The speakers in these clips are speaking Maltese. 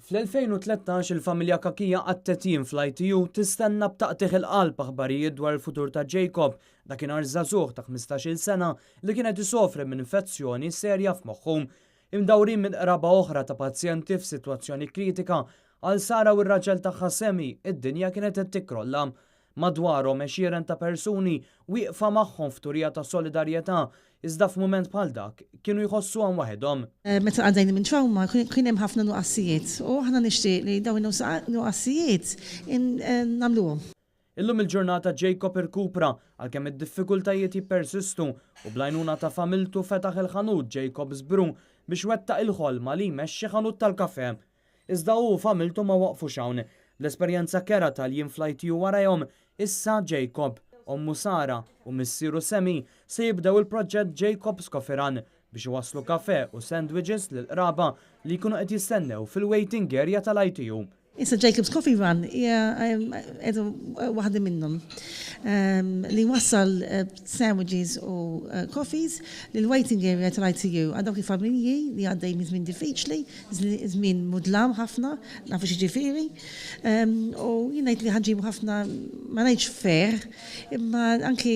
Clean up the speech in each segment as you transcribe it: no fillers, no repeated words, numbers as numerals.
Fl-2013 il-familja Cachia qattgħet jiem fl-ITU tistenna b'taqtigħ il-qalb aħbarijiet dwar il-futur ta' Jacob, dakinhar żagħżugħ ta' 15-il sena li kien qed isofri minn infezzjoni serja f'moħħu. Imdawrin minn qraba oħra ta' pazjenti f'sitwazzjoni kritika, għal Sara u r-raġel tagħha Sammy id-dinja kienet qed tikkrolla. Madwarhom għexieren ta' persuni wieqfa magħhom f'turija ta' solidarjetà iżda f'mument bħal dak kienu jħossuhom waħedhom. Meta għaddejna minn trauma kien hemm ħafna nuqqasijiet u aħna nixtieq li dawn in-nuqqasijiet nagħmluhom. Illum il-ġurnata Jacob irkupra għalkemm id-diffikultajiet jippersistu u bl-għajnuna ta' familtu fetaħ il-ħanut Jacob's Brew biex wettaq il-ħolma li jmexxi ħanut tal-kafè. Iżda hu u familtu ma waqfux hawn. Bl-esperjenza kerha tal-jiem fl-ITU warajhom, issa Jacob, ommu Sara u missieru Sammy se jibdew il-proġett Jacob's Coffee Run biex iwasslu kafè u sandwiches lill-qraba li jkunu qed jistennew fil-waiting area tal-ITU. Issa Jacob's Coffee Run hija qiegħda waħda minnhom li wassal sandwiches u coffees lill-waiting area tal-ITU għal dawk il-familji li għaddej minn żmien diffiċli, żmien mudlam ħafna, nafu x'jiġifieri. U jien ngħid li ħa nġibu ħafna, ma ngħidx ferħ, imma anki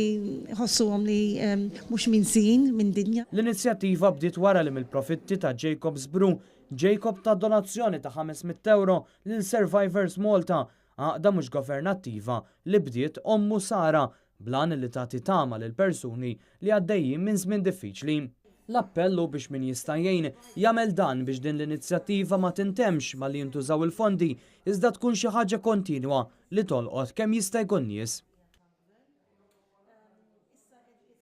jħossuhom li mhux minsijin minn dinja. L-inizjattiva bdiet wara li mill-profitti ta' Jacob's Brew Jacob ta donazzjoni ta' €500 lil Survivors Malta, għaqda mhux governattiva li bdiet ommu Sara bl-għan li tagħti tama lil persuni li għaddejjin minn żmien diffiċli. L-appell hu biex min jista' jgħin jagħmel dan biex din l-inizjattiva ma tintemx malli jintużaw il-fondi iżda tkun xi ħaġa kontinwa li tolqot kemm jista' jkun nies.